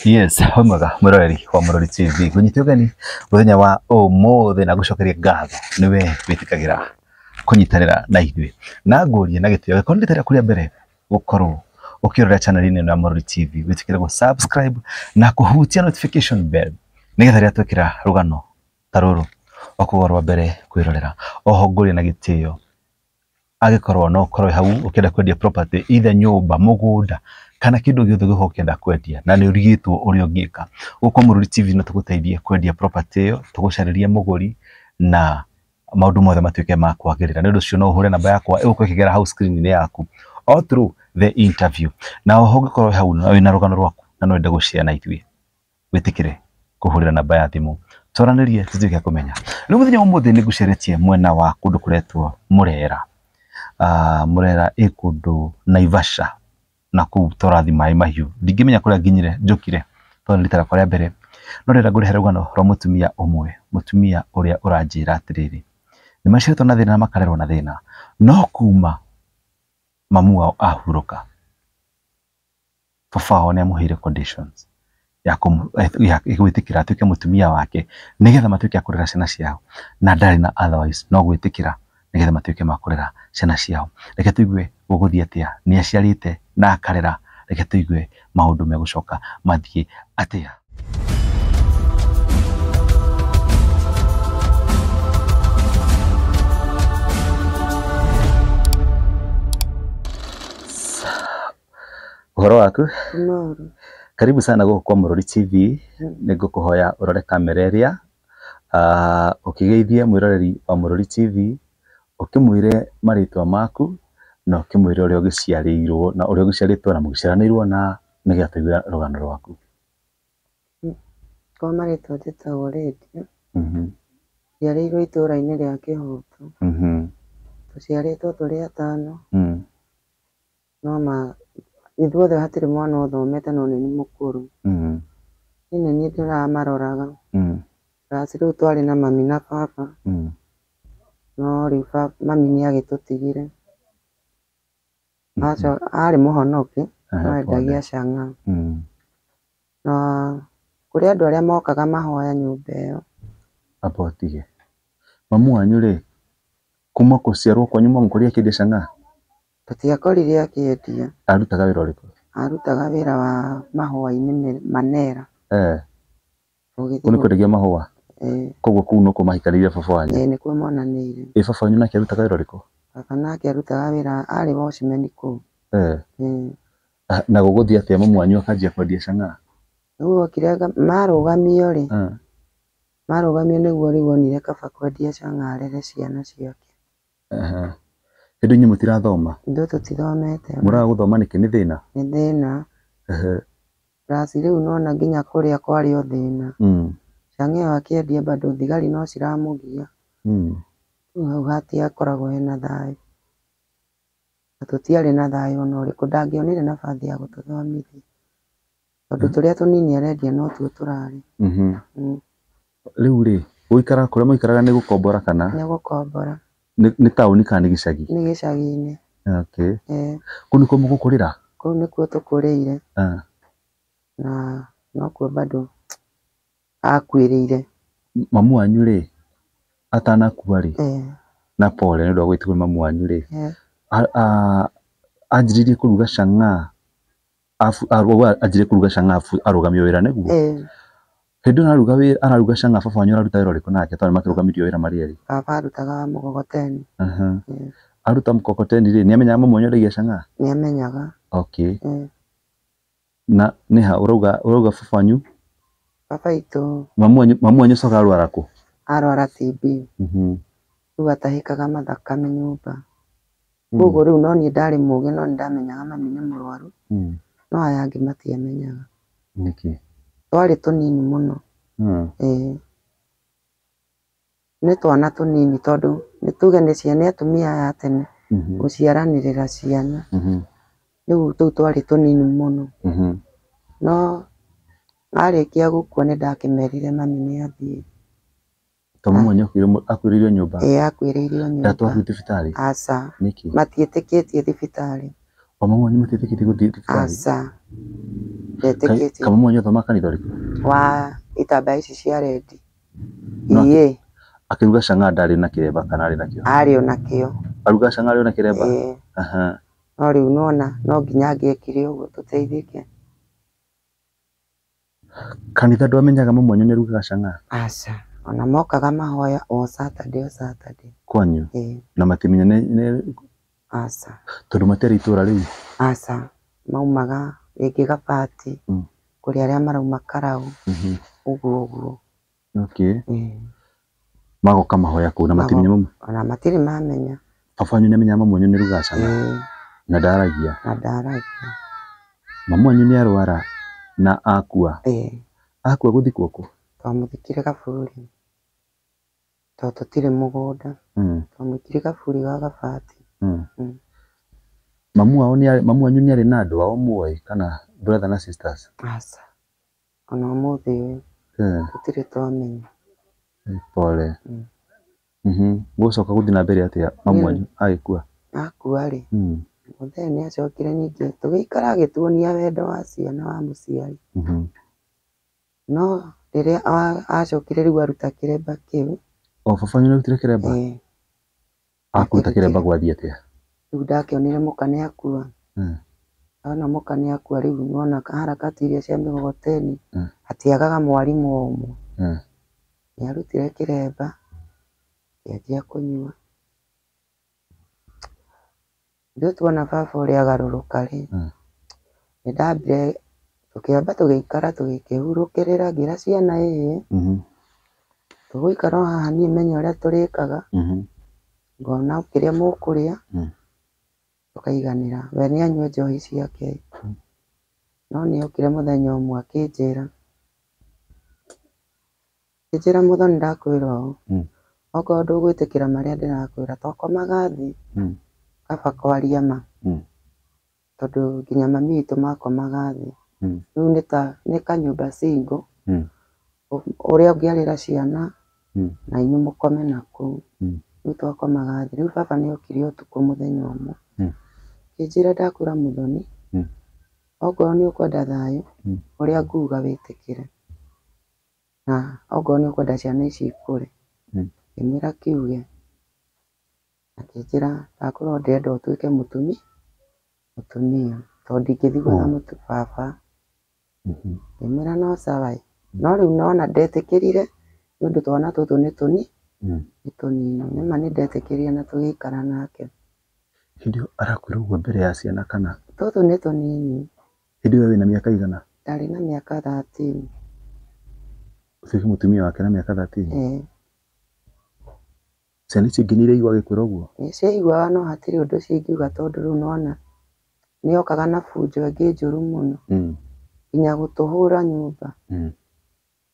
Yes, wĩ mwega mwĩroreri wa Mũrori TV. Ngũnyite ũgeni mũthenya wa ũmũthĩ na ngũcokerie ngatho nĩwe wĩtĩkagĩra kũnyitanĩra na ithuĩ. Na ngũrie na gĩtĩo gĩkorwo nĩ rita rĩaku rĩa mbere gũkorwo ũkĩrorera channel-inĩ ĩno ya Mũrori TV, wĩtĩkĩre gũ subscribe na kũhutia notification bell nĩgetha rĩrĩa twekĩra rũgano ta rũrũ ũkorwo rwa mbere kwĩrorera. Oho ngũrie na gĩtĩo angĩkorwo no ũkorwo hau ũkĩenda kwendia property either nyũmba, mũgũnda kana kĩndũ gĩothe ũngĩkorwo ũkĩenda kwendia na nĩ ũrigĩtwo ũrĩa ũngĩka. Gũkũ Mũrori TV no tũgũteithie kwendia property ĩyo, tũgũcarĩrie mũgũri na maũndũ mothe matuĩke ma kwagĩrĩra. Nĩ ũndũ ũcio no ũhũre namba yakwa ĩgũkorwo ĩkĩgera hau screen-inĩ yaku all through the interview. Na oho ũngĩkorwo wĩ hau na wĩna rũgano rwaku na no wende gũ-share na ithuĩ, wĩtĩkĩre kũhũrĩra namba ya thimũ twaranĩrie tũtuĩke a kũmenya. Rĩu mũthenya wa ũmũthĩ nĩ ngũceretie mwena wa kũndũ kũretwo Mũrera. Mũrera ĩ kũndũ Naivasha na kũu tũrathi maĩ mahiũ. Ndingĩmenya kũrĩa nginyire njũkire tondũ nĩ rita rĩakwa rĩa mbere, no ndĩrenda ngũrehere rũgano rwa mũtumia ũmwe, mũtumia ũrĩa ũranjĩra atĩrĩrĩ, nĩ maciarĩtwo na thĩna na makarerwo na thĩna, no kuma mamu wao ahurũka, baba wao nĩ amũheire conditions ya gwĩtĩkĩra atuĩke mũtumia wake nĩgetha matuĩke a kũrera ciana ciao, na ndarĩ na otherwise no gwĩtĩkĩra nĩgetha matuĩke ma kũrera ciana ciao. Reke tũigue gũgũthiĩ atĩa, nĩ aciarĩte na akarera, reke tũigue maũndũ megũcoka mathiĩ atĩa. Ũhoro waku? Tomorrow. Karibu sana gũkũ kwa Mũrori TV. Nĩ ngũkũhoya ũrore kamera ĩrĩa, ũkĩgeithie mwĩroreri wa Mũrori TV, ũkĩmwĩre marĩtwa maku na ũkĩmwĩre ũrĩa ũgĩciarĩirwo na ũrĩa ũgĩciarĩtwo na mũgĩciaranĩirwo na nĩgetha tũigue rũgano rwaku. Kwa marĩtwa njĩtagwo Lydia. Njiarĩirwo itũũra-inĩ rĩa Kĩhũtũ. Tũciarĩtwo tũrĩ atano. No ma ithuothe hatirĩ mwana ũthomete no nĩ niĩ mũkũrũ. Niĩ nĩ niĩ ndĩramaroraga. Plus rĩu twarĩ na mami na baba. No rĩu mami nĩ agĩtũtigire. Arĩ mũhonoki, no endagia chang'aa. Na kũrĩ andũ arĩa mokaga mahoya nyũmba ĩyo. Amba ũtige. Mamu wanyu rĩ, kuma gũciarwo kwanyu mwamũkorire akĩendia chang'aa? Tũtiakorire akĩendia. Arutaga wĩra ũrĩkũ? Arutaga wĩra wa mahũa-inĩ Manera. Kũu nĩ kwendagia mahũa? Koguo kũu nĩkuo mahikanĩire baba wanyu? Ĩĩ nĩkuo monanĩire. Ĩ baba wanyu nake arutaga wĩra ũrĩkũ? Baba nake arutaga wĩra, arĩ watchman kũu. Na gũgũthiĩ atĩa mamu wanyu akanjia kwendia chang'aa? Rĩu okire marũgamio rĩ, marũgamio nĩguo rĩu onire kaba kwendia chang'aa arere ciana ciake. Hĩndĩ inyuĩ mũtirathoma? Ithuĩ tũtithomete. Mũraga gũthoma nĩkĩ? Nĩ thĩna? Nĩ thĩna. Plus rĩu nĩwona nginya kũrĩa kwarĩ o thĩna. Chang'aa ĩyo akĩendia bado thigari no ciramũgia. Rĩu hau hatiakoragwo hena thayũ. Na tũtiarĩ na thayũ ona ũrĩkũ, ndangĩonire nabathi ya gũtũthomithia. Tondũ tũrĩa tũnini arendia no tuo tũrarĩa. Rĩu rĩ, gũikara kũrĩa mũikaraga nĩ gũkombora kana? Nĩ gũkombora. Nĩ taũni kana nĩ gĩcagi? Nĩ gĩcagi-inĩ. Kũu nĩkuo mũgũkũrĩra? Kũu nĩkuo tũkũrĩire. Na nokuo bado akuĩrĩire. Mamu wanyu rĩ, atanakua rĩ, na pole nĩ ũndũ wa gwĩtigwo nĩ mamu wanyu rĩ, anjĩrĩirie kũruga chang'aa, anjĩrĩirie kũruga chang'aa arũgamio wĩra nĩguo? Hĩndĩ ĩyo araruga wĩra, araruga chang'aa baba wanyu araruta wĩra ũrĩkũ nake tondũ nĩmakĩrũgamirio wĩra marĩ erĩ? Baba arutaga wa mũgogoteni. Aruta mkokoteni rĩ, nĩamenyaga mamu wanyu endagia chang'aa? Nĩamenyaga. Na nĩha ũrauga baba wanyu? Baba witũ. Mamu wanyu acoka arwara kũ? Arwara TB. Rĩu atahĩkaga mathakame nyũmba. Koguo rĩu no niĩ ndarĩ mũgĩ no nĩndamenyaga mami nĩ mũrwaru. No aya angĩ matiamenyaga. Nĩkĩ? Twarĩ tũnini mũno. Nĩ twana tũnini tondũ nĩ tuge nĩ ciana atumia aya a tene gũciaranĩrĩra ciana. Rĩu tũu twarĩ tũnini mũno. No arĩkia gũkua nĩ ndakĩmerire mami nĩ athiĩ. To mamu wanyu akuĩrĩirio nyũmba? Ĩĩ akuĩrĩirio nyũmba. Ndatwarirwo thibitarĩ? Aca. Nĩkĩ? Matiĩtĩkĩtie thibitarĩ. O mamu wanyu matiĩtĩkĩtie gũthiĩ thibitarĩ? Aca. Ndetĩkĩtie. Kama mwanyu athoma kanitha ũrĩkũ? Wa itambaya ici cia rendi. Iĩ. Akĩruga cang'aa ndarĩ na kĩremba kana arĩ nakĩo? Arĩ ona kĩo. Aruga cang'aa arĩ ona kĩremba? Ĩĩ. No rĩu nona no nginya angĩekire ũguo tũteithĩke. Kanitha ndwamenyaga mamu wanyu nĩarugaga cang'aa? Aca. Ona mokaga mahoya o Saturday o Saturday. Kwanyu? Ĩĩ. Na matimenya nĩ Aca. Tondũ matiarĩ itũra rĩu? Aca. Maumaga rĩngĩ Gabati, kũrĩ arĩa marauma Karau, ũguo ũguo. Okay. Magoka mahoya kũu na matimenya mamu? Ona matirĩ mamenya. Baba wanyu nĩamenyaga mamu wanyu nĩarugaga cang'aa? Na ndaragia? Na ndaragia. Mamu wanyu nĩarwara na akua? Ĩĩ. Akua gũthikwo kũ? Twamũthikire Kaburi. Tondũ tũtirĩ mũgũnda. Twamũikire Kaburi ga Gabati. Mamu wao nĩ mamu wanyu nĩarĩ na andũ ao muoĩ kana brother na sisters? Aca. Ona ũmũthĩ ũyũ tũtirĩ twamenya. Pole. Gũcoka gũthiĩ na mbere atĩa mamu wanyu agĩkua? Akua rĩ, mũthee nĩacokire ningĩ tũgĩikara agĩtuonia wendo wa ciana wa mũciari. No rĩrĩa acokire rĩu aruta kĩremba kĩu. O baba wanyu nĩarutire kĩremba? Ĩĩ. Akũruta kĩremba gwathiĩ atĩa? Rĩu ndakĩonire mũka nĩakua. Ona mũka nĩakua rĩu nĩwona harakati iria cia mĩgogoteni hatiagaga mwarimũ o ũmwe. Nĩarutire kĩremba akĩanjia kũnyua. Ithuĩ tuona baba ũrĩa agarũrũka rĩ, nĩndambire tũkĩamba tũgĩikara tũgĩkĩhurũkĩrĩra ngĩra ciana ĩĩ, tũgũikara o haha niĩ menye ũrĩa tũrĩkaga, ngona kĩrĩa mũkũrĩa, tũkaiganĩra. We nĩanyue njohi ciake. No nĩokire mũthenya ũmwe akĩnjĩra, akĩnjĩra Mũthoni ndakwĩra ũũ, okorwo ndũgwĩtĩkĩra marĩa ndĩrakwĩra twakomaga thĩ, kaba kwaria ma. Tondũ nginya mami witũ makomaga thĩ. Rĩu nĩ ta nĩ kanyũmba single, ũrĩa ũngĩarĩra ciana na inyuĩ mũkome nakũu. Rĩu twakomaga thĩ. Rĩu baba nĩokire ũtukũ mũthenya ũmwe. Akĩnjĩra ndakwĩra Mũthoni, okorwo nĩ ũkwenda thayũ, ũrĩa nguga wĩtĩkĩre. Na okorwo nĩ ũkwenda ciana ici ikũre. Ngĩmwĩra kiuge. Akĩnjĩra ndakwĩra ndĩrenda ũtuĩke mũtumia tondũ ndingĩthiĩ gwetha baba. Ngĩmwĩra no sawa. No rĩu nona ndetĩkĩrire nĩ ũndũ twana tũtũ nĩ tũnini. Nĩma nĩndetĩkĩrire na tũgĩikara nake. Hĩndĩ ĩyo arakwĩra ũguo mbere ya ciana kana? Tũtũ nĩ tũnini. Hĩndĩ ĩyo wĩna mĩaka igana? Ndarĩ na mĩaka 13. Ũtuĩke mũtumia wake na mĩaka 13? Ĩĩ. Ciana icio ingĩ nĩiraigua agĩkwĩra ũguo? Nĩciaiguaga no hatirĩ ũndũ cingiuga tondũ rĩu nĩwona nĩokaga na bunjo ĩngĩ njũru mũno. Nginya gũtũhũra nyũmba.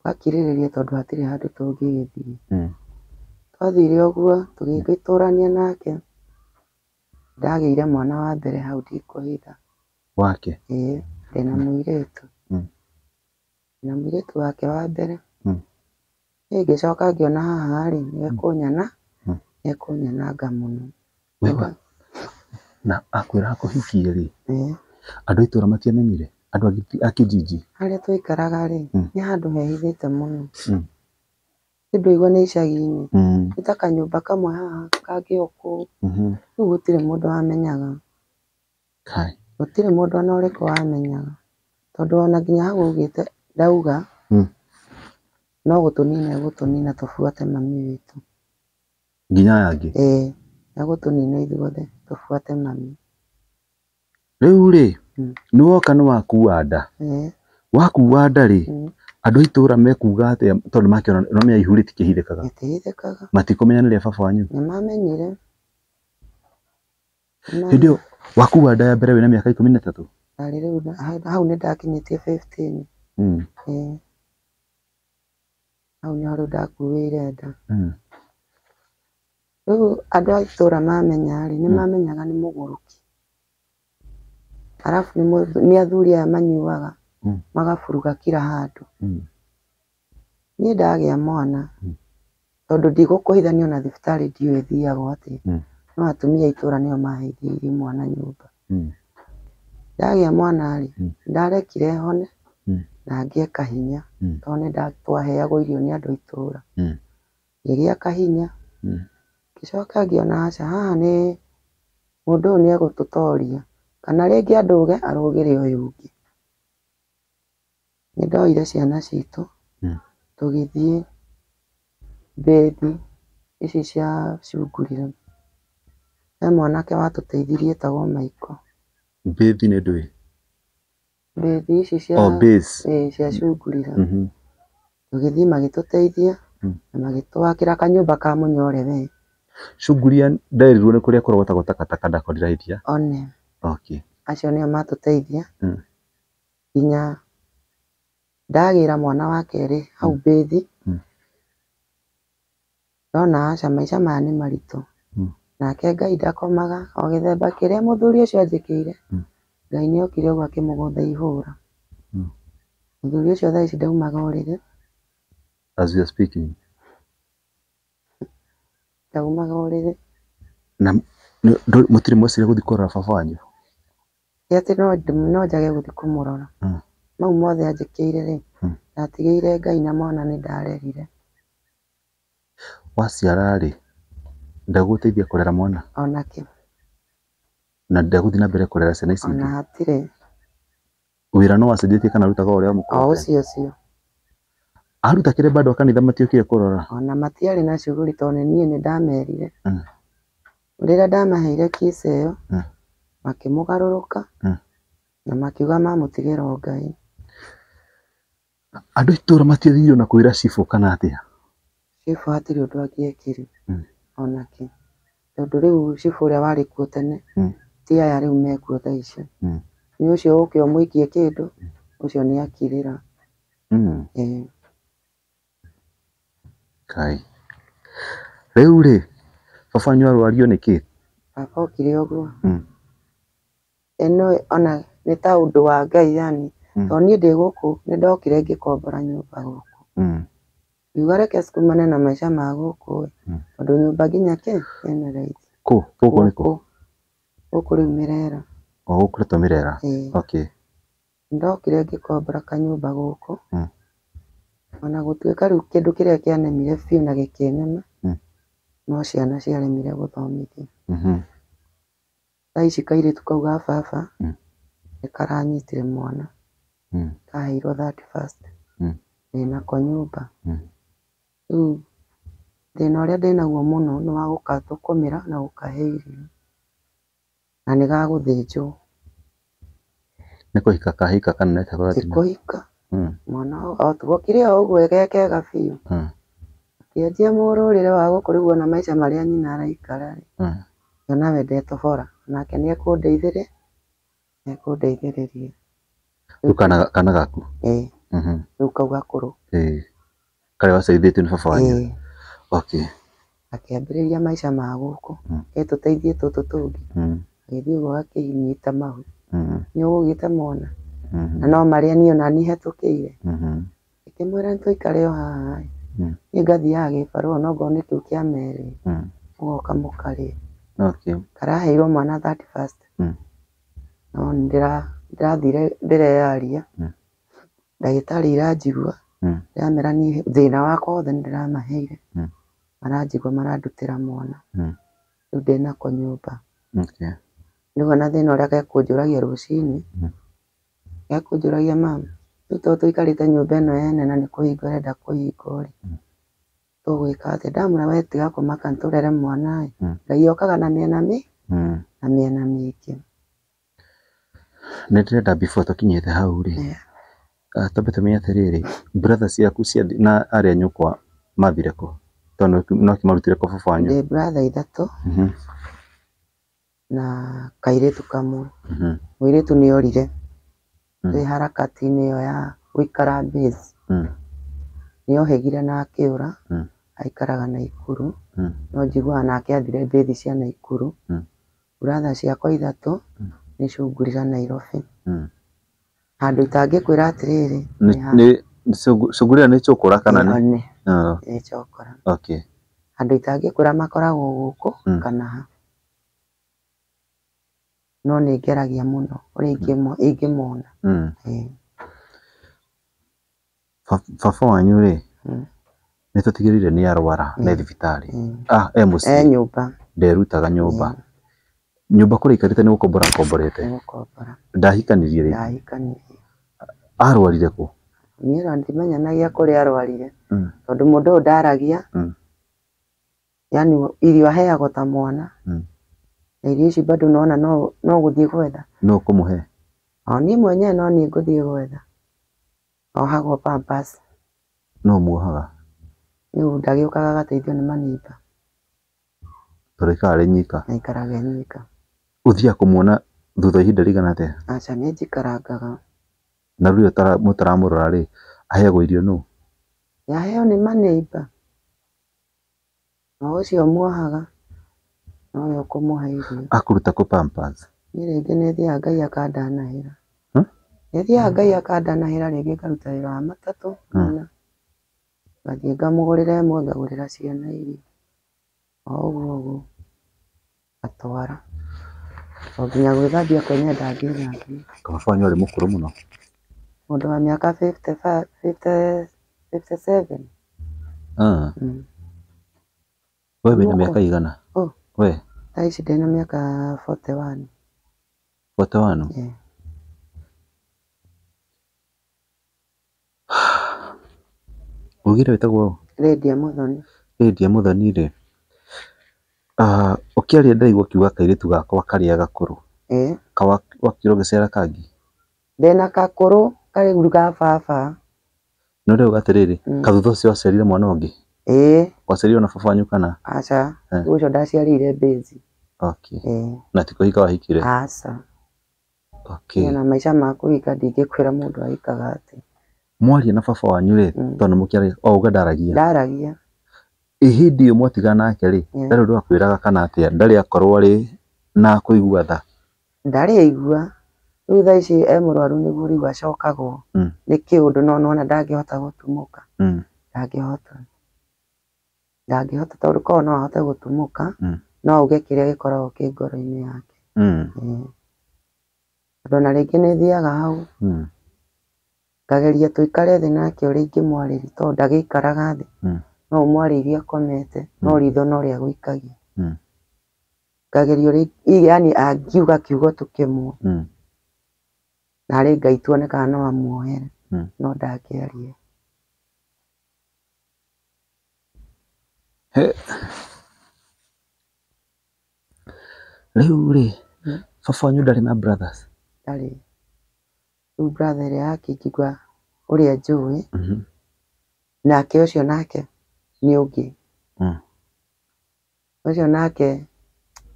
Ũgakirĩrĩria tondũ hatirĩ handũ tũngĩgĩthiĩ. Twathire ũguo tũgĩgĩtũrania nake. Ndagĩire mwana wa mbere hau ndikũhitha. Wake? Ĩĩ, ndĩna mũirĩtu. Na mũirĩtu wake wa mbere. Ngĩcoka ngĩona haha rĩ, nĩekũnyananga mũno. Na akwĩra akũhikie rĩ, andũ a itũra matiamenyire? Andũ a kijiji? Harĩa twaikaraga rĩ, nĩ handũ hehithĩte mũno. Ndũigua nĩ icagi-inĩ. Nĩ ta kanyũmba kamwe haha kangĩ o kũu. Rĩu gũtirĩ mũndũ wamenyaga. Gũtirĩ mũndũ ona ũrĩkũ wamenyaga. Tondũ ona nginya hau augĩte ndauga, no gũtũnina egũtũnina tũbuate mami witũ. Nginya aya angĩ? Ĩĩ, egũtũnina ithuothe tũbuate mami. Rĩu rĩ, nĩwoka nĩwakua nda. Wakua nda rĩ, andũ a itũra mekuga atĩa tondũ makĩona nĩmamenya ihu rĩtikĩhithĩkaga? Rĩtihithĩkaga. Matikũmenya nĩ rĩa baba wanyu? Nĩmamenyire. Hĩndĩ ĩyo wakua nda ya mbere wĩna mĩaka 13? Ndarĩ rĩu hau nĩndakinyĩtie 15. Ĩĩ. Hau nĩho rĩu ndakuĩire nda. Rĩu andũ a itũra mamenya rĩ, nĩmamenyaga nĩ mũgũrũki. Arabu nĩ athuri aya manyuaga, magaburuga kila handũ. Niĩ ndagĩa mwana, tondũ ndigũkũhithania ona thibitarĩ ndiũĩ thiagwo atĩa. No atumia a itũra nĩo maheithĩirie mwana nyũmba. Ndagĩa mwana rĩ, ndarekire hone. Na ngĩe kahinya tondũ nĩ twaheagwo irio nĩ andũ a itũũra. Ngĩgĩa kahinya. Ngĩcoka ngĩona aca haha nĩ mũndũ ũyũ nĩ egũtũtoria kana rĩngĩ andũge arũgĩre ũyũ ũngĩ. Nĩ ndoire ciana citũ tũgĩthiĩ mbĩthi ici cia cungurira. He mwanake watũteithirie etagwo Maiko. Mbĩthi nĩ ndũĩ? Mbĩthi ici cia Oh, base. Cia cungurira. Tũgĩthiĩ magĩtũteithia na magĩtwakĩra kanyũmba ka mũnyore we. Cunguria nderirwo nĩ kũrĩa kũrogotagwo takataka ndakorire ahĩtia. One. Okay. Acio nĩo matũteithia nginya ndagĩra mwana wa kerĩ hau mbĩthi. Ndona aca maica maya nĩ maritũ. Nake Ngai ndakomaga o gĩthemba kĩrĩa mũthuri ũcio anjĩkĩire. Ngai nĩ okire ũguo akĩmũgũtha ihũra. Mũthuri ũcio thaa ici ndaumaga ũrĩrĩ. As we are speaking. Ndaumaga ũrĩrĩ. Na mũtirĩ mweciria gũthiĩ kũrora baba wanyu? Ti atĩ no njage gũthiĩ kũmũrora. Mau mothe anjĩkĩire rĩ, ndatigĩire Ngai na mwana nĩ ndarerire. Waciara rĩ, ndagũteithia kũrera mwana? Ona kĩ. Na ndagũthiĩ na mbere kũrera ciana ici Ona ingĩ? hatirĩ. Wĩra no wacenjetie kana arutaga ũrĩa mũkũrũ? O ũcio ũcio. Aruta kĩrĩa bado kanitha matiokire kũrora? Ona matiarĩ na shughuli tondũ niĩ nĩ ndamerire. Rĩrĩa ndamaheire kiss ĩyo, makĩmũgarũrũka na makiuga mamũtigĩra o Ngai. Andũ itũra matiathire ona kwĩra cibũ kana atĩa? Cibũ hatirĩ ũndũ angĩekire ona kĩ. Tondũ rĩu cibũ ũrĩa warĩ kuo tene ti aya rĩu mekuo thaa ici. Nĩ ũcio ũke ũmũikie kĩndũ, ũcio nĩ akirĩra. Kai. Rĩu rĩ, baba wanyu arwario nĩ kĩ? Baba okire ũguo. Ĩno ona nĩ ta ũndũ wa Ngai yani. Tondũ niĩ ndĩ gũkũ nĩ ndokire ngĩkombora nyũmba gũkũ. Ngiuga reke cikumane na maica ma gũkũ ĩ. Tondũ nyũmba nginya kĩ ĩna raithi. Kũ? Gũkũ nĩ kũ? Gũkũ rĩu Mĩrera. O gũkũ rĩtwa Mĩrera? Okay. Ndokire ngĩkombora kanyũmba gũkũ. Ona gũtuĩka rĩu kĩndũ kĩrĩa kĩanemire biũ na gĩkĩnema, no ciana ciaremire gũthomithio. Thaa ici kairĩtu kau ga baba nĩ karanyitire mwana. Kaheirwo 31st. Ndĩnako nyũmba. Rĩu thĩna ũrĩa ndĩnaguo mũno nĩ wa gũkathũkũmĩra na gũkahe irio. Na nĩ gagũthĩnjwo. Nĩ kũhika kahika kana nĩ Ti kũhika. Mwana o tuokire o ũguo ge kega biũ. Akĩanjia mũrũrĩre wa gũkũ rĩu ona maica marĩa nyina araikara rĩ. Ona we ndetobora. Nake nĩ ekũndeithĩrĩria. Nĩ Rĩu kana gaku? Rĩu kau gakũrũ. Karĩa waciarithĩtio nĩ baba wanyu? Okay. Akĩambĩrĩria maica ma gũkũ. Etũteithie tũtũ tũngĩ. Agĩthiĩ ũguo akĩnyita mahu. Nĩ ũgũgĩte mwana. Na no marĩa niĩ ona niĩ hetũkĩire. Ngĩkĩmwĩra nĩ tũikare o haha ĩ. Niĩ ngathiaga gĩbarũa no ngorwo nĩ kĩu kĩa merĩ. Mũgoka mũkarĩa. Okay. Karaheirwo mwana 31st. No ndĩrathire ndĩreyaria. Ndagĩtarĩ iranjigua. Ndĩramera niĩ thĩna wakwa wothe nĩ ndĩramaheire. Maranjigua marandutĩra mwana. Rĩu ndĩnako nyũmba. Okay. Rĩu ona thĩna ũrĩa gekũnjũragia rũcinĩ. Gekũnjũragia mama. Rĩu tondũ tũikarĩte nyũmba ĩno ene na nĩ kũhingwo ĩrenda kũhingwo rĩ. Tũgwĩka atĩa? Ndamwĩra we tiga kũmaka nĩ tũrere mwana ĩ. Ngai okaga na mĩena na mĩena mĩingĩ. Nĩ ndĩrenda before tũkinyĩte hau rĩ. Twambe tũmenye atĩrĩrĩ, brother ciaku cia na arĩa nyũkwa mathire kũ? Tondũ no kĩmarutire kwa baba wanyu. Ndĩ brother ithatũ na kairĩtu kamwe. Mũirĩtu nĩ orire. Twĩ harakati-inĩ ĩyo ya gũikara base. Nĩ ohĩgire na akĩũra. Aikaraga Naikuru. No njiguaga nake athire base cia Naikuru. Brother ciakwa ithatũ nĩ cungurira Nairobi. Handũ itangĩkwĩra atĩrĩrĩ. Nĩ cungurira nĩ cũkũra kana nĩ? Nĩ cokora. Okay. Handũ itangĩkwĩra makoragwo gũkũ kana ha. No nĩ ngeragia mũno ũrĩa ingĩmona. Baba wanyu rĩ nĩ tũtigĩrĩire nĩ arwara na thibitarĩ. E mũciĩ. E nyũmba. Nderutaga nyũmba. Nyũmba kũrĩa aikarĩte nĩ gũkombora akomborete. Nĩ gũkombora. Ndahikanirie rĩngĩ. Ndahikanirie. Arwarire kũ? Niĩ ona ndimenyanagia kũrĩa arwarire. Tondũ mũndũ ũyũ ndaragia. Yaani irio aheagwo ta mwana. Na irio ici bado nona no gũthiĩ gwetha. No kũmũhe? O niĩ mwenyewe no niĩ ngũthiĩ gwetha. Ohagwo pampers. No muohaga? Rĩu ndagĩũkaga agateithio nĩ maneighbour. Tondũ aikaraga arĩ nyika? Aikaraga e nyika. Ũthiaga kũmuona thutha wa ihinda rĩigana atĩa? Aca niĩ njikarangaga. Na rĩu mũtaramũrora rĩ, aheagwo irio nũ? Aheo nĩ maneighbour. O ũcio muohaga nowe ũkũmũhe irio. Akũruta kũ pampers? Niĩ rĩngĩ nĩ thiaga Ngai akandanahĩra. Nĩ thiaga Ngai akandanahĩra rĩngĩ ngaruta wĩra wa matatũ mana. Ngathiĩ ngamũgũrĩra ĩmwe ngagũrĩra ciana irio. O ũguo ũguo ngatwara. O nginya gwĩthambia kwenyewe ndangĩthambia. Baba wanyu arĩ mũkũrũ mũno? Mũndũ wa mĩaka 57. We wĩna mĩaka igana? We? Thaa ici ndĩna mĩaka 41. 41? Yeah. Ugire wĩtagwo ũ? Lydia Muthoni. Lydia Muthoni rĩ, ũkĩaria ndĩraigua ũkiuga kairĩtu gakwa karĩa gakũrũ. Wakĩrwo ũgĩciara kangĩ? Ndĩna gakũrũ karĩ ga baba. No rĩu atĩrĩrĩ, kathutha ũcio waciarire mwana ũngĩ? Waciarirwo na baba wanyu kana? Aca, ũcio ndaciarĩire Mbĩzi. Okay. Na ti kũhika wahikire? Aca. Okay. Na maica ma kũhika ndingĩkwĩra mũndũ ahikaga atĩa. Mwaria na baba wanyu rĩ, tondũ mũkĩaria o uga ndaragia. Ndaragia. Hĩndĩ ĩyo mwatigana nake rĩ, ndarĩ ũndũ akwĩraga kana atĩa? Ndarĩ akorwo arĩ na kũigua tha? Ndarĩ aigua. Rĩu thaa ici e mũrwaru nĩguo rĩu acokagwo nĩ kĩũndũ no nĩwona ndangĩhota gũtumũka. Ndangĩhota. Ndangĩhota tondũ korwo no ahote gũtumũka no auge kĩrĩa gĩkoragwo kĩ ngoro-inĩ yake. Tondũ ona rĩngĩ nĩ thiaga hau ngageria tũikare thĩ nake ũrĩa ingĩmwarĩria tondũ ndagĩikaraga thĩ. No ũmwarĩirie akomete no ritho no rĩa gũikagia. Ngageria ũrĩa yaani angiuga kiugo tu kĩmwe. Narĩ Ngai tuone kana no amuohere no ndangĩaria. Rĩu rĩ, baba wanyu ndarĩ na brothers? Ndarĩ. Rĩu brother ĩrĩa yake ingĩigua ũrĩa njũĩ nake ũcio nake nĩ ũngĩ. Ũcio nake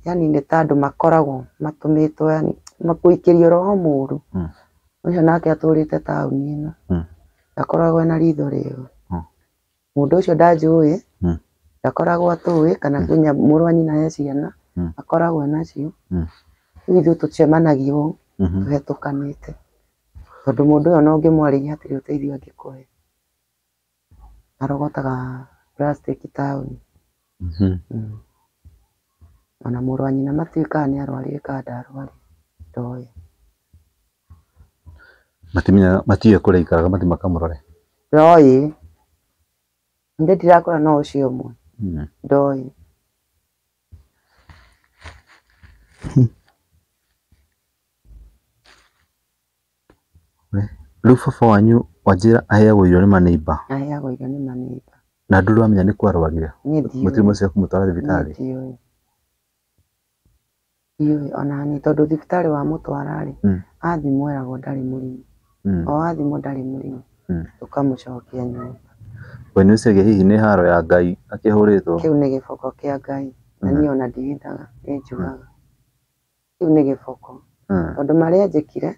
yaani nĩ ta andũ makoragwo matũmĩtwo yaani gũikĩrio roho mũru. Ũcio nake atũrĩte taũni ĩno. Ndakoragwo ena ritho rĩega. Mũndũ ũcio ndanjũĩ, ndakoragwo atũĩ kana nginya mũrũ wa nyina he ciana akoragwo nacio. Rĩu ithuĩ tũcemanagia ũũ tũhetũkanĩte. Tondũ mũndũ ũyũ ona ũngĩmwarĩria hatirĩ ũteithio angĩkũhe. Arogotaga plastic taũni. Ona mũrũ wa nyina matiũĩ kana nĩ arwarire kana ndarwarire, ndoĩ. Matimenyaga, matiũĩ kũrĩa aikaraga mathiĩ makamũrore? Ndoĩ. Niĩ ndirakora no ũcio ũmwe. Ndoĩ. Rĩu baba wanyu wanjĩra aheagwo irio nĩ maneighbour? Aheagwo irio nĩ maneighbour. Na ndũrĩ wamenya nĩ kũ arwarire? Niĩ ndiũĩ. Mũtirĩ mũcio kũmũtwara thibitarĩ? Niĩ ndiũĩ. Ndiũĩ ona niĩ tondũ thibitarĩ wamũtwara rĩ, athimwo eragwo ndarĩ mũrimũ. O athimwo ndarĩ mũrimũ. Tũkamũcokia nyũmba. We nĩ ũcagia hihi nĩ haro ya Ngai akĩhũrĩtwo? Kĩu nĩ gĩboko kĩa Ngai. Na niĩ ona ndihithaga, nĩ njugaga. Kĩu nĩ gĩboko. Tondũ marĩa njĩkire,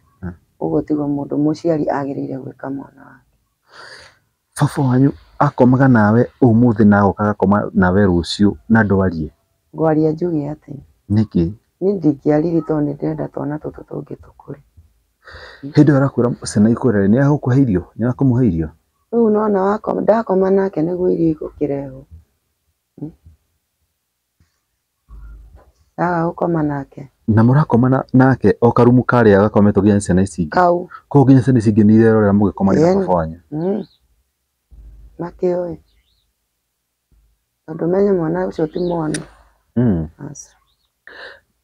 ũguo tiguo mũndũ mũciari agĩrĩire gwĩka mwana wake. Baba wanyu akomaga nawe ũmũthĩ na agoka agakoma nawe rũciũ na ndwarie? Ngwaria njuge atĩ. Nĩkĩ? Niĩ ndingĩaririe tondũ nĩ ndĩrenda twana tũtũ tũngĩ tũkũre. Hĩndĩ ĩyo arakwĩra ciana ikũre nĩ egũkũhe irio? Nĩ ekũmũhe irio? Rĩu nĩwona ndakoma nake nĩguo irio igũkĩrehwo. Ndaga gũkoma nake. Na mũrakoma nake o karumu karĩa gakometwo nginya ciana ici ingĩ? Kau. Koguo nginya ciana ici ingĩ nĩ irerorera mũgĩkomania na baba wanyu? Makĩoĩ. Tondũ menye mwana ũcio ti mwana. Aca.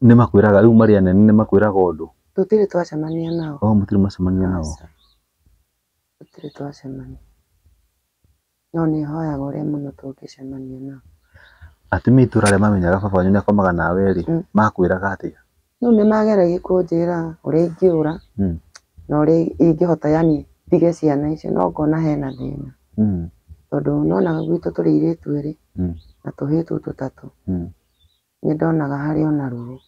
Nĩ makwĩraga rĩu marĩ anene nĩ makwĩraga ũndũ? Tũtirĩ twacemania nao. Oh, mũtirĩ mwacemania nao. Aca. Tũtirĩ twacemania. No nĩ hoyaga ũrĩa mũno tũngĩcemania nao. Atumia itũra arĩa mamenyaga baba wanyu nĩakomaga nawe rĩ, makwĩraga atĩa? Rĩu nĩ mageragia kũnjĩra ũrĩa ingĩũra na ũrĩa ingĩhota yani ndige ciana icio no ngona hena thĩna. Tondũ nĩwonaga gwitũ tũrĩ airĩtu erĩ na tũhĩĩ tũu tũtatũ. Nĩ ndonaga harĩ ona ruo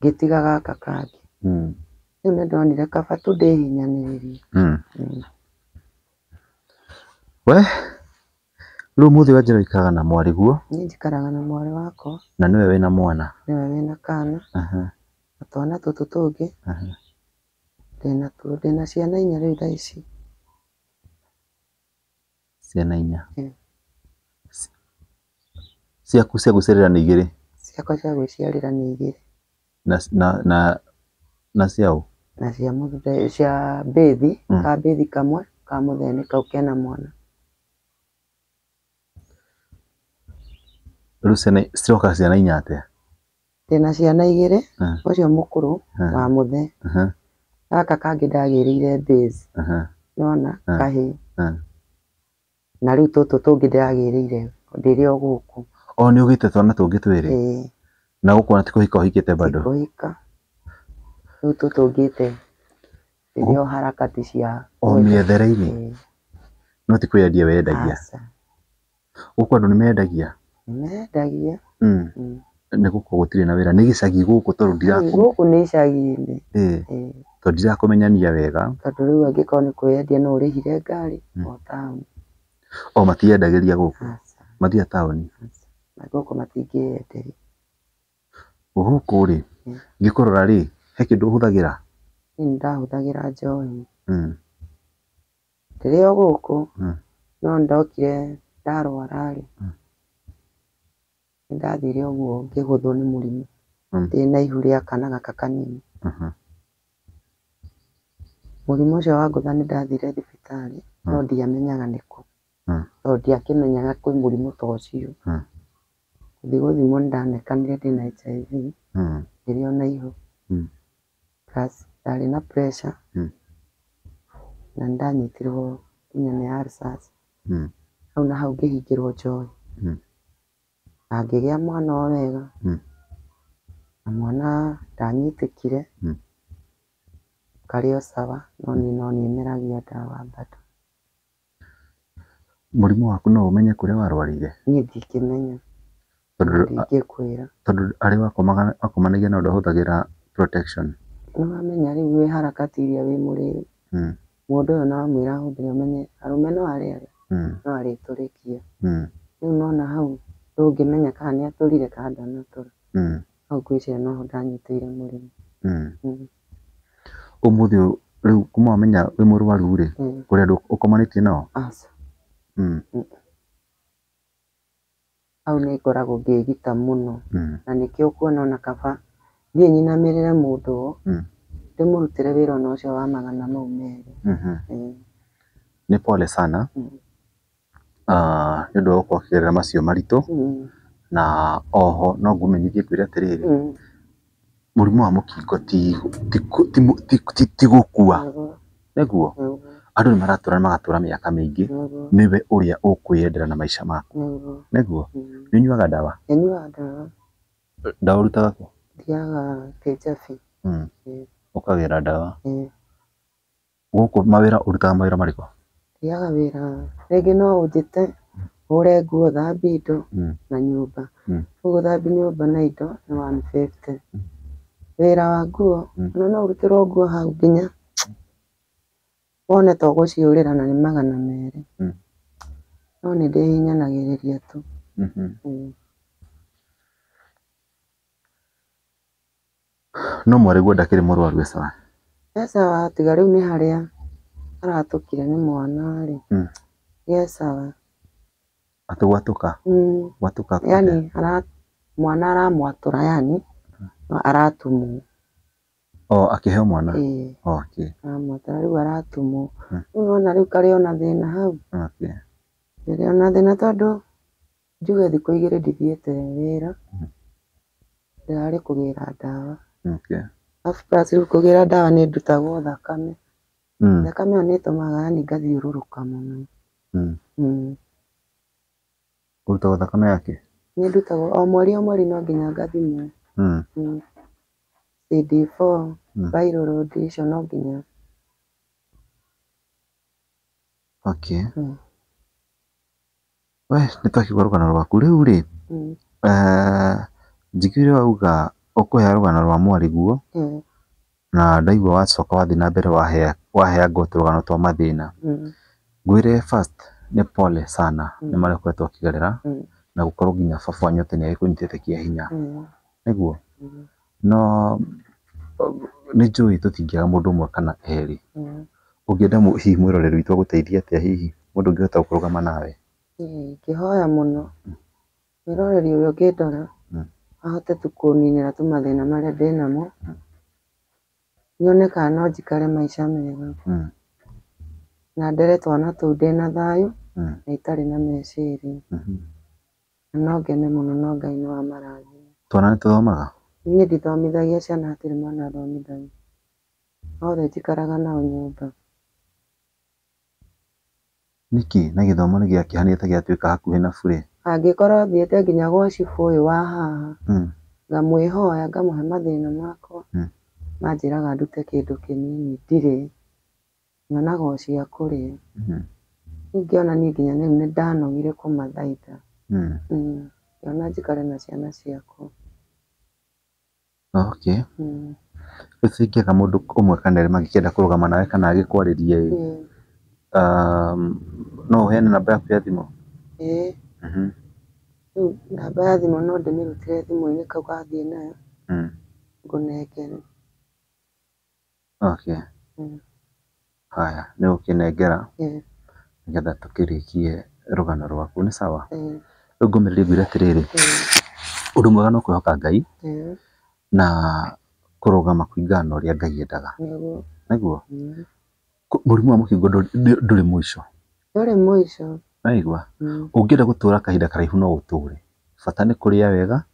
ngĩtiga gaka kangĩ. Rĩu nĩ ndonire kaba tu ndĩhinyanĩrĩrie. We rĩu mũthĩ wa njĩra ũikaraga na mwarĩguo? Niĩ njikaraga na mwarĩ wakwa. Na nĩwe wĩna mwana? Nĩwe wĩna kana. Na twana tũtũ tũngĩ ndĩna tuo, ndĩna ciana inya rĩu thaa ici. Ciana inya? Ciaku cia gwĩciarĩra nĩ igĩrĩ? Ciakwa cia gwĩciarĩra nĩ igĩrĩ. Na ciaũ? Na cia mũthee, cia mbĩthi, ka mbĩthi kamwe, ka mũthee nĩ kau kena mwana. Rĩu ciana ciroka ciana inya atĩa? Ndĩna ciana igĩrĩ, ũcio mũkũrũ wa mũthee. Gaka kangĩ ndagĩrĩire base. Nĩwona kahĩĩ. Na rĩu tũtũ tũngĩ ndĩragĩrĩire ndĩrĩ o gũkũ. O nĩ ũgĩte twana tũngĩ twĩrĩ? Ĩĩ. Na gũkũ ona ti kũhika ũhikĩte bado? Ti kũhika. Rĩu tũtũ ngĩte ndĩrĩ o harakati cia o mĩethere-inĩ? Ĩĩ. No ti kwĩyendia wendagia? Aca. Gũkũ andũ nĩ mendagia? Nĩ mendagia. Nĩ gũkũ gũtirĩ na wĩra, nĩ gĩcagi gũkũ tondũ Gũkũ nĩ icagi-inĩ. Ĩĩ. Tondũ ndirakũmenyania wega. Tondũ rĩu angĩkorwo nĩ kwĩyendia no ũrĩhire ngari o taũni. O matiendagĩria gũkũ? Aca. Mathiaga taũni? Aca. Na gũkũ matingĩyenderia. Gũkũ rĩ, ngĩkũrora rĩ, he kĩndũ ũhũthagĩra? Niĩ nĩ ndahũthagĩra njohi. Ndĩrĩ o gũkũ, no ndokire ndarwara rĩ, nĩ ndathire ũguo ngĩgũthwo nĩ mũrimũ. Ndĩna ihu rĩa kana gaka kanini. Mũrimũ ũcio wangũtha nĩ ndathire thibitarĩ, no ndiamenyaga nĩkũ. Tondũ ndiakĩmenyaga kwĩ mũrimũ ta ũcio. Gũthiĩ gũthimwo nĩ ndanekanire ndĩna HIV, ndĩrĩ ona ihu. Plus ndarĩ na pressure, na nĩ ndanyitirwo nginya nĩ ulcers. Hau na hau ngĩhingĩrwo njohi. Na ngĩgĩa mwana o wega. Na mwana ndanyitĩkire. Karĩ o sawa, no niĩ no nĩmeragia ndawa bado. Mũrimũ waku no ũmenye kũrĩa warwarire? Niĩ ndingĩmenya. Ndingĩkwĩra. Tondũ arĩa wakomanagia nao ndwahũthagĩra protection? Nĩ wamenya rĩu wĩ harakati iria wĩ mũrĩu. Mũndũ ũyũ no amwĩra ahũthĩre ũmenye arũme no arĩa no arĩtũrĩkia. Rĩu nona hau ndũngĩmenya kana nĩ atũrire kana ndanatũra. Hau ngwĩciria noho ndanyitĩire mũrimũ. Ũmũthĩ ũyũ rĩu kuma wamenya wĩ mũrwaru rĩ, kũrĩ andũ ũkomanĩtie nao? Aca. Hau nĩ ngoragwo ngĩgita mũno. Na nĩkĩo ũkuona ona kaba thiĩ nyinamĩrĩre mũndũ ũyũ, ndĩmũrutĩre wĩra ona ũcio wa magana mau merĩ. Nĩ pole sana. Nĩ ũndũ wa gũkorwo ũkĩgerera macio maritũ. Na oho no ngũmenyithie ngwĩre atĩrĩrĩ, mũrimũ wa mũkingo ti gũkua. Nĩguo? Andũ nĩ maratũra magatũra mĩaka mĩingĩ. Nĩwe ũrĩa ũkwĩyendera na maica maku. Nĩguo? Nĩ ũnyuaga ndawa? Nyuaga ndawa. Ndawa ũrutaga kũ? Thiaga Kĩjabi. Ũkagĩra ndawa? Gũkũ mawĩra ũrutaga mawĩra marĩkũ? Thiaga wĩra rĩngĩ no ũnjĩte hũre nguo, thambie indo na nyũmba. Rĩu gũthambia nyũmba na indo nĩ 150. Wĩra wa nguo ona no ũrutĩrwo nguo hau nginya wone ta ũgũciũrĩra na nĩ magana merĩ. No nĩ ndĩhinyanagĩrĩria tu. No mwarĩguo ndakĩrĩ mũrwaru e sawa? E sawa, tiga rĩu nĩ harĩa aratũkire nĩ mwana rĩ. Ge sawa. Atĩ gwatũka? Gwatũka Yani mwana aramwatũra yani aratumwo. O akĩheo mwana? Ĩĩ. Okay. Aramwatũra rĩu aratumwo. Rĩu nĩwona rĩu karĩ ona thĩna hau. Okay. Ndĩrĩ ona thĩna tondũ njuge thikũ 2 ndithiĩte wĩra. Ndĩrarĩ kũgĩra ndawa. Okay. Alafu plus rĩu kũgĩra ndawa nĩ ndutagwo thakame. Thakame ĩyo nĩ ĩtũmaga yani ngathiũrũrũka mũno. Ũrutagwo thakame yake? Nĩ ndutagwo o mweri no nginya ngathimwo. CD4, viral load icio no nginya. Okay. We nĩ twakĩigua rũgano rwaku rĩu rĩ, njiguire wauga ũkũhea rũgano rwa mwarĩguo, na ndaigua wacoka wathiĩ na mbere waheangwo tũrũgano twa mathĩna. Ngwĩre first nĩ pole sana nĩ marĩa ũkoretwo ũkĩgerera, na gũkorwo nginya baba wanyu atĩ nĩ agĩkũnyitĩte kĩa hinya. Nĩguo? No nĩ njũĩ tũtingĩaga mũndũ ũmwe kana erĩ. Ũngĩenda hihi mwĩroreri witũ agũteithie atĩa hihi mũndũ ũngĩhota kũrũgama nawe? Ingĩhoya mũno mwĩroreri ũrĩa ũngĩndora ahote tu kũninĩra tu mathĩna marĩa ndĩnamo, nyone kana no njikare maica mega, na ndere twana tũu ndĩna thayũ na itarĩ na meciria. Na no ngene mũno no Ngai nĩ wamarathima. Twana nĩ tũthomaga? Niĩ ndithomithagia ciana, hatirĩ mwana thomithagia, othe njikaraga nao nyũmba. Nĩkĩ na gĩthomo nĩ gĩakĩhanĩte gĩatuĩka hakuhĩ na bure? Angĩkorwo thiĩte nginya gwa cibũ ũyũ wa haha, ngamwĩhoya ngamũhe mathĩna makwa, manjĩraga ndute kĩndũ kĩnini, ndirĩ, nyonaga o cia kũrĩa. Rĩu ngĩona niĩ nginya rĩu nĩ ndanogire kũmathaitha. Ngĩona njikare na ciana ciakwa. Okay. Rĩu tũtingĩaga mũndũ ũmwe kana erĩ mangĩkĩenda kũrũgama nawe kana agĩkwarĩrie ĩ, no ũheane namba yaku ya thimũ? Ĩĩ. Rĩu namba ya thimũ no ndĩmĩrutĩre thimũ-inĩ kau gathiĩ nayo, ngũnengere. Okay. Haya, nĩ ũgũkĩnengera nĩgetha tũkĩrĩkie rũgano rwaku, nĩ sawa? Rĩu ngũmĩrĩrie ngwĩre atĩrĩrĩ, ũndũ mwega no kwĩhoka Ngai na kũrũgama kũringana na ũrĩa Ngai endaga. Nĩguo? Mũrimũ wa mũkingo ndũrĩ mũico. Ndũrĩ mũico. Waigua? Ũngĩenda gũtũra kahinda karaihu no ũtũre. Bata nĩ kũrĩa wega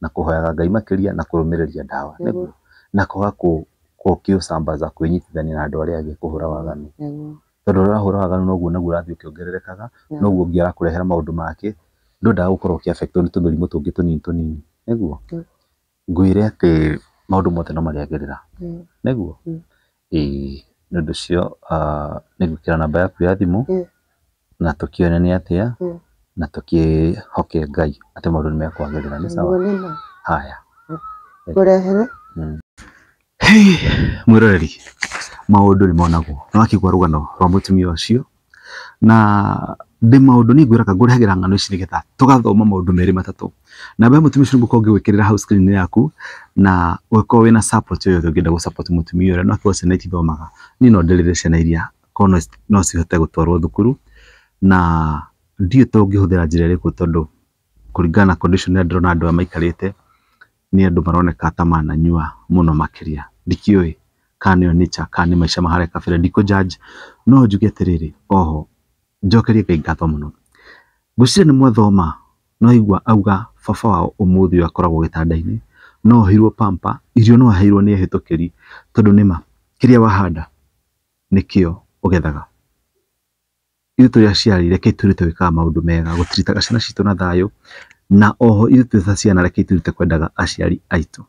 na kũhoyaga Ngai makĩria na kũrũmĩrĩria ndawa. Nĩguo? Na kwaga gũkĩũcambaza kwĩnyitithania na andũ arĩa angĩ kũhũra waganu. Tondũ ũrĩa ũrahũra waganu noguo naguo ũrathiĩ ũkĩongererekaga, noguo ũngĩ arakũrehera maũndũ make, ndwendaga gũkorwo ũkĩ-affectwo nĩ tũmĩrimũ tũngĩ tũnini tũnini. Nĩguo? Ngwĩre atĩ maũndũ mothe no marĩagĩrĩra. Nĩguo? Ĩĩ, nĩ ũndũ ũcio nĩ ngwĩkĩra namba yaku ya thimũ na tũkĩone nĩ atĩa na tũkĩhoke Ngai atĩ maũndũ nĩ mekwagĩrĩra, nĩ sawa? Haya. Ngũrehere? Hey, mwĩroreri, maũndũ nĩ monagwo. Nĩ wakĩigua rũgano rwa mũtumia ũcio na ndĩ maũndũ niĩ ngwĩraga ngũrehagĩra ng'ano ici nĩgetha tũgathoma maũndũ merĩ matatũ. Namba ya mũtumia ũcio nĩngũkorwo ngĩgwĩkĩrĩra hau screen-inĩ yaku na ũngĩkorwo wĩna support yoyothe ũngĩenda gũ support mũtumia ũrĩa, no akorwo ciana itithomaga, niĩ no ndĩrĩre ciana iria korwo no cihote gũtwarwo thukuru na ndiũĩ tũngĩhũthĩra njĩra ĩrĩkũ tondũ kũringana na condition ĩrĩa ndĩrona andũ aya maikarĩte nĩ andũ maroneka ta mananyua mũno makĩria. Ndikĩũĩ kana nĩyo nature kana nĩ maica ma harĩa kabere, ndikũ judge no njuge atĩrĩrĩ, oho njokerie Ngai ngatho mũno. Ngwĩciria nĩ mwathoma no igua auga baba wao ũmũthĩ ũyũ akoragwo gĩtanda-inĩ, no oheirwo pamper, irio no aheirwo nĩ ehĩtũkĩri tondũ nĩma kĩrĩa wahanda nĩkĩo ũgethaga. Ithuĩ tũrĩ aciari rekei twĩrute gwĩkaga maũndũ mega, gũtiritaga ciana citũ na thayũ, na oho ithuĩ twĩ ta ciana rekei twĩrute kwendaga aciari aitũ.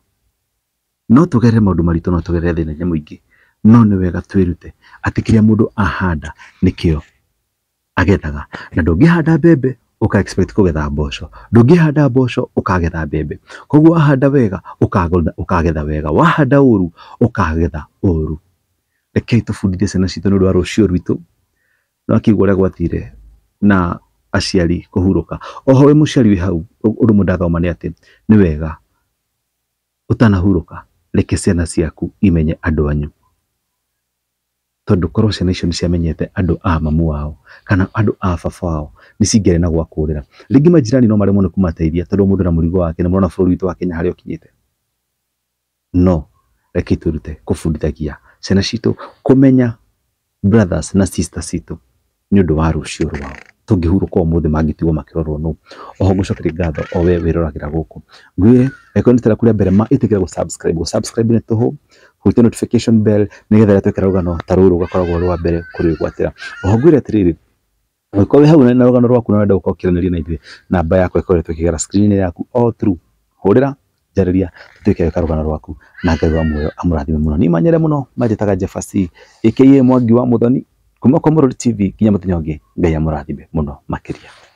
No tũgerere maũndũ maritũ, no tũgerere thĩna-inĩ mũingĩ, no nĩ wega twĩrute atĩ kĩrĩa mũndũ ahanda nĩkĩo agethaga. Na ndũngĩhanda mbembe ũka expect kũgetha mboco, ndũngĩhanda mboco ũkagetha mbembe. Koguo wahanda wega ũkagetha wega, wahanda ũru ũkagetha ũru. Rekei tũbundithie ciana citũ nĩ ũndũ wa rũciũ rwitũ. No akĩigua ũrĩa gwathire na aciari kũhurũka. Oho wĩ mũciari wĩ hau, ũndũ ũmwe ndathoma nĩ atĩ nĩ wega ũtanahurũka reke ciana ciaku imenye andũ anyu, tondũ korwo ciana icio nĩ ciamenyete andũ a mamu wao kana andũ a baba wao nĩ cingĩarĩ na gwa kũrĩra. Rĩngĩ majirani no maremwo nĩ kũmateithia tondũ mũndũ na mũrigo wake, nĩ mũrona bũrũri witũ wa Kenya harĩa ũkinyĩte. No rekei twĩrute kũbundithagia ciana citũ kũmenya brothers na sisters citũ nĩ ũndũ wa rũciũ rwao. Tũngĩhurũka ũmũthĩ mangĩtigwo makĩrorwo nũ. Oho ngũcokerie ngatho o we wĩroragĩra gũkũ. Ngwĩre angĩkorwo nĩ rita rĩaku rĩa mbere ma ĩtĩkĩra gũ-subscribe. Gũ-subscribe nĩ tũhũ, hutia notification bell nĩgetha rĩrĩa twekĩra rũgano ta rũrũ ũgakoragwo ũrĩ wa mbere kũrĩgwatĩra. Oho ngwĩre atĩrĩrĩ, ũngĩkorwo wĩ hau na rũgano rwaku na ũrenda gũkorwo ũkĩaranĩria na ithuĩ, namba yakwa ĩkoretwo ĩkĩgera screen-inĩ yaku all through. Hũrĩra, njarĩria, tũtuĩke gwĩka rũgano rwaku na Ngai wa muoyo amũrathime mũno. Niĩ manyere mũno manjĩtaga Jefferson aka Mwangi wa Muthoni kuma kwa Mũrori TV nginya mũthenya ũngĩ, Ngai amũrathime mũno makĩria.